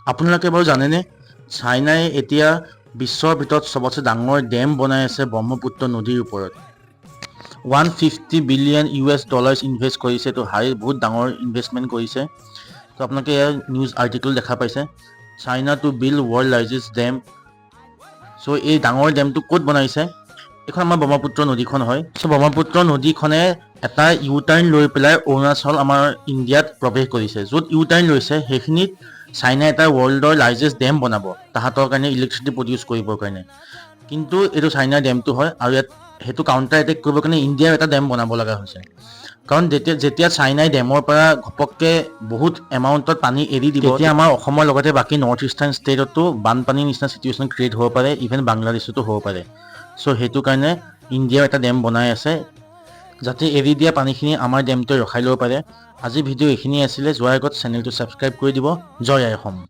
আপোনালোকে বাৰু জানেনে, চাইনাই এতিয়া বিশ্বৰ ভিতৰত চবতছে ডাঙৰ ডেম বনাই আছে ব্ৰহ্মপুত্ৰ নদীৰ ওপৰত? 150 billion US dollars invest কৰিছে। এইটো বহুত ডাঙৰ ইনভেষ্টমেণ্ট কৰিছে। তো আপোনালোকে ইয়াৰ নিউজ আৰ্টিকল দেখা পাইছে, "China to build world largest dam"। So এই ডাঙৰ ডেমটো ক'ত বনাইছে? এইখন আমাৰ ব্ৰহ্মপুত্ৰ নদীখন হয়। চ' ব্ৰহ্মপুত্ৰ নদীখনে এটা ইউ টাৰ্ণ লৈ পেলাই অৰুণাচল, আমাৰ ইণ্ডিয়াত প্ৰৱেশ কৰিছে। য'ত ইউ টাৰ্ণ লৈছে, সেইখিনিত চাইনাই এটা ৱৰ্ল্ডৰ লাৰ্জেষ্ট ডেম বনাব তাহাঁতৰ কাৰণে, ইলেক্ট্ৰিচিটি প্ৰডিউচ কৰিবৰ কাৰণে। কিন্তু এইটো চাইনাৰ ডেমটো হয় আৰু ইয়াত সেইটো কাউণ্টাৰ এটেক কৰিবৰ কাৰণে ইণ্ডিয়াই এটা ডেম বনাব লগা হৈছে। কাৰণ যেতিয়া যেতিয়া চাইনাই ডেমৰ পৰা ঘপককৈ বহুত এমাউণ্টত পানী এৰি দিব, তেতিয়া আমাৰ অসমৰ লগতে বাকী নৰ্থ ইষ্টাৰ্ণ ষ্টেটতো বানপানীৰ নিচিনা চিটুৱেশ্যন ক্ৰিয়েট হ'ব পাৰে, ইভেন বাংলাদেশতো হ'ব পাৰে। চ' সেইটো কাৰণে ইণ্ডিয়াই এটা ডেম বনাই আছে, যাতে এৰি দিয়া পানীখিনি আমাৰ ডেমটোৱে ৰখাই ল'ব পাৰে। আজি ভিডিঅ' এইখিনিয়ে আছিলে। যোৱাৰ আগত চেনেলটো ছাবস্ক্ৰাইব কৰি দিব। জয় আই অসম।